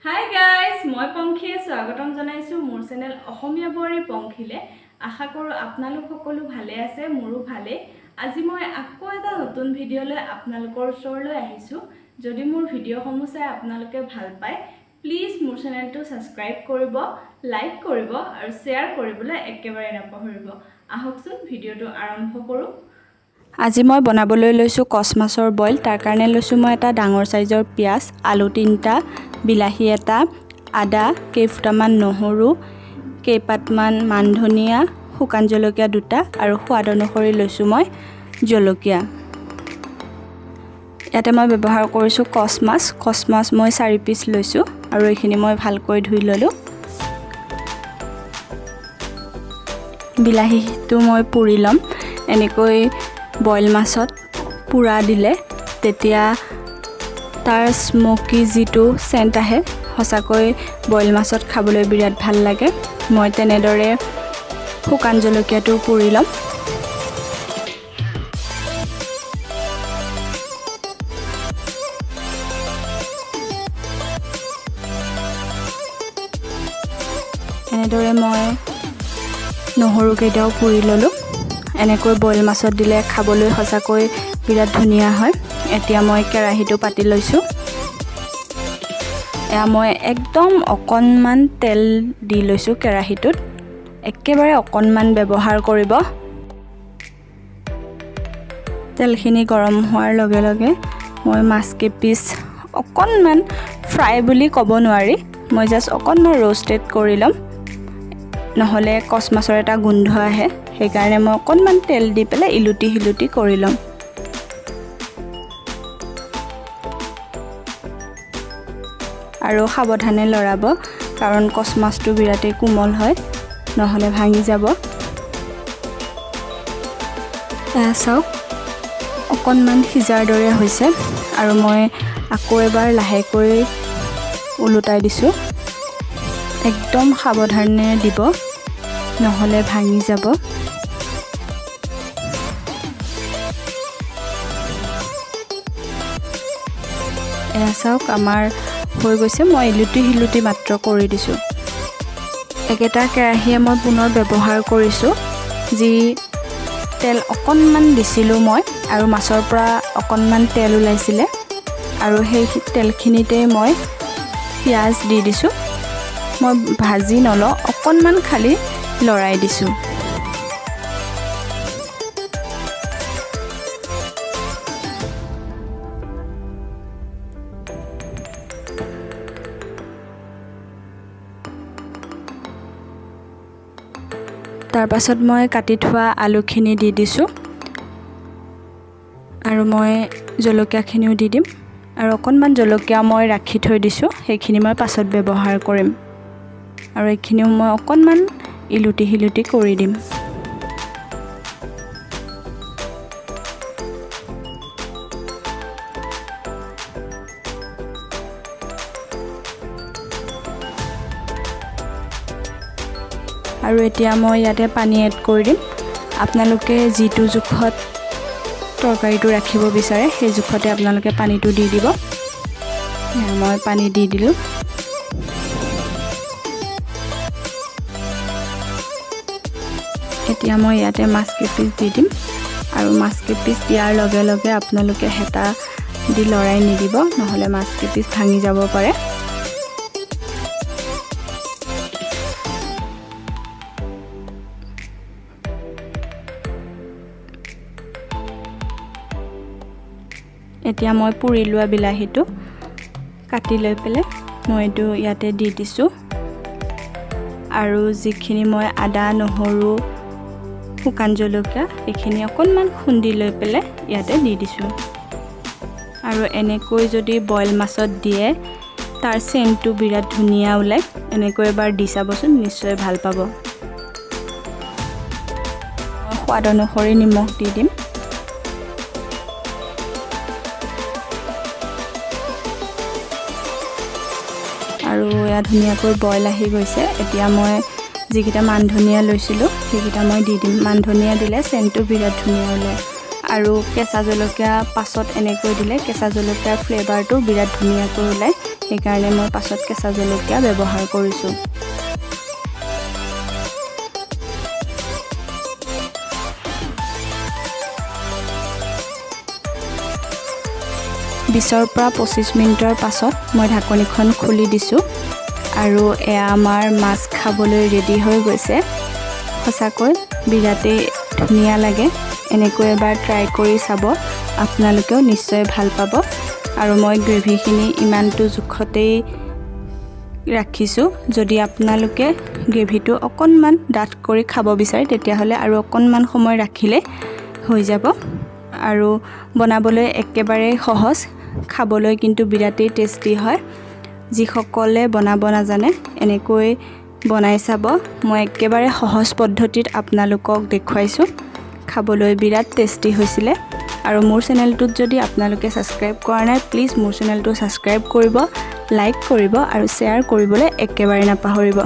Hi guys, মই পংখীয়ে স্বাগতম জনাইছোঁ মোৰ চেনেল অসমীয়া বোৱাৰী পংখীলে। আশা কৰোঁ আপোনালোক সকলো ভালে আছে, মোৰো ভালেই। আজি মই আকৌ এটা নতুন ভিডিঅ'লৈ আপোনালোকৰ ওচৰলৈ আহিছোঁ। যদি মোৰ ভিডিঅ'সমূহ চাই আপোনালোকে ভাল পায়, প্লিজ মোৰ চেনেলটো ছাবস্ক্ৰাইব কৰিব, লাইক কৰিব আৰু শ্বেয়াৰ কৰিবলৈ একেবাৰে নাপাহৰিব। আহকচোন ভিডিঅ'টো আৰম্ভ কৰোঁ। আজি মই বনাবলৈ লৈছোঁ কচ মাছৰ বইল। তাৰ কাৰণে লৈছোঁ মই এটা ডাঙৰ চাইজৰ পিঁয়াজ, আলু 3টা, বিলাহী এটা, আদা কেইফুটামান, নহৰু কেইপাতমান, মান ধনিয়া, শুকান জলকীয়া 2টা আৰু সোৱাদ অনুসৰি লৈছোঁ মই জলকীয়া। ইয়াতে মই ব্যৱহাৰ কৰিছোঁ কচ মাছ। কচ মাছ মই 4 পিচ লৈছোঁ আৰু এইখিনি মই ভালকৈ ধুই ল'লোঁ। বিলাহীটো মই পুৰি ল'ম। এনেকৈ বইল মাছত পোৰা দিলে তেতিয়া তাৰ স্মকি যিটো চেণ্ট আহে, সঁচাকৈ বইল মাছত খাবলৈ বিৰাট ভাল লাগে। মই তেনেদৰে শুকান জলকীয়াটো পুৰি ল'ম। এনেদৰে মই নহৰুকেইটাও পুৰি ল'লোঁ। এনেকৈ বইল মাছত দিলে খাবলৈ সঁচাকৈ বিৰাট ধুনীয়া হয়। এতিয়া মই কেৰাহীটো পাতি লৈছোঁ। এয়া মই একদম অকণমান তেল দি লৈছোঁ কেৰাহীটোত, একেবাৰে অকণমান ব্যৱহাৰ কৰিব। তেলখিনি গৰম হোৱাৰ লগে লগে মই মাছ কেইপিচ অকণমান ফ্ৰাই বুলি ক'ব নোৱাৰি, মই জাষ্ট অকণমান ৰ'ষ্টেড কৰি ল'ম, নহ'লে কচ মাছৰ এটা গোন্ধ আহে। সেইকাৰণে মই অকণমান তেল দি পেলাই ইলুটি শিলুটি কৰি ল'ম। আৰু সাৱধানে লৰাব, কাৰণ কচ মাছটো বিৰাটেই কোমল হয়, নহ'লে ভাঙি যাব। এয়া চাওক, অকণমান সিজাৰ দৰে হৈছে আৰু মই আকৌ এবাৰ লাহেকৈ ওলোটাই দিছোঁ। একদম সাৱধানে দিব, নহ'লে ভাঙি যাব। এয়া চাওক, আমাৰ হৈ গৈছে। মই ইলুটি শিলুটি মাত্ৰ কৰি দিছোঁ। একেটা কেৰাহীয়ে মই পুনৰ ব্যৱহাৰ কৰিছোঁ, যি তেল অকণমান দিছিলোঁ মই আৰু মাছৰ পৰা অকণমান তেল ওলাইছিলে আৰু সেই তেলখিনিতেই মই পিঁয়াজ দি দিছোঁ। মই ভাজি নলওঁ, অকণমান খালি লৰাই দিছোঁ। তাৰপাছত মই কাটি থোৱা আলুখিনি দি দিছোঁ আৰু মই জলকীয়াখিনিও দি দিম। আৰু অকণমান জলকীয়া মই ৰাখি থৈ দিছোঁ, সেইখিনি মই পাছত ব্যৱহাৰ কৰিম। আৰু এইখিনিও মই অকণমান ইলুটি শিলুটি কৰি দিম। আৰু এতিয়া মই ইয়াতে পানী এড কৰি দিম। আপোনালোকে যিটো জোখত তৰকাৰীটো ৰাখিব বিচাৰে সেই জোখতে আপোনালোকে পানীটো দি দিব। মই পানী দি দিলোঁ। এতিয়া মই ইয়াতে মাছ কেইপিচ দি দিম। আৰু মাছ কেইপিচ দিয়াৰ লগে লগে আপোনালোকে হেতা দি লৰাই নিদিব, নহ'লে মাছ কেইপিচ ভাঙি যাব পাৰে। এতিয়া মই পুৰি লোৱা বিলাহীটো কাটি লৈ পেলাই মই এইটো ইয়াতে দি দিছোঁ। আৰু যিখিনি মই আদা, নহৰু, শুকান জলকীয়া এইখিনি অকণমান খুন্দি লৈ পেলাই ইয়াতে দি দিছোঁ। আৰু এনেকৈ যদি বইল মাছত দিয়ে তাৰ চেণ্টটো বিৰাট ধুনীয়া ওলায়। এনেকৈ এবাৰ দি চাবচোন, নিশ্চয় ভাল পাব। সোৱাদ অনুসৰি নিমখ দি দিম। আৰু এয়া ধুনীয়াকৈ বইল আহি গৈছে। এতিয়া মই যিকেইটা মান ধনিয়া লৈছিলোঁ সেইকেইটা মই দি দিম। মান ধনিয়া দিলে চেণ্টটো বিৰাট ধুনীয়া ওলায়। আৰু কেঁচা জলকীয়া পাছত এনেকৈ দিলে কেঁচা জলকীয়াৰ ফ্লেভাৰটো বিৰাট ধুনীয়াকৈ ওলায়। সেইকাৰণে মই পাছত কেঁচা জলকীয়া ব্যৱহাৰ কৰিছোঁ। 20ৰ পৰা 25 মিনিটৰ পাছত মই ঢাকনিখন খুলি দিছোঁ আৰু এয়া আমাৰ মাছ খাবলৈ ৰেডি হৈ গৈছে। সঁচাকৈ বিৰাটেই ধুনীয়া লাগে। এনেকৈ এবাৰ ট্ৰাই কৰি চাব, আপোনালোকেও নিশ্চয় ভাল পাব। আৰু মই গ্ৰেভিখিনি ইমানটো জোখতেই ৰাখিছোঁ। যদি আপোনালোকে গ্ৰেভিটো অকণমান ডাঠ কৰি খাব বিচাৰে তেতিয়াহ'লে আৰু অকণমান সময় ৰাখিলে হৈ যাব। আৰু বনাবলৈ একেবাৰে সহজ, খাবলৈ কিন্তু বিৰাটেই টেষ্টি হয়। যিসকলে বনাব নাজানে এনেকৈ বনাই চাব। মই একেবাৰে সহজ পদ্ধতিত আপোনালোকক দেখুৱাইছোঁ। খাবলৈ বিৰাট টেষ্টি হৈছিলে। আৰু মোৰ চেনেলটোত যদি আপোনালোকে ছাবস্ক্ৰাইব কৰা নাই, প্লিজ মোৰ চেনেলটো ছাবস্ক্ৰাইব কৰিব, লাইক কৰিব আৰু শ্বেয়াৰ কৰিবলৈ একেবাৰে নাপাহৰিব।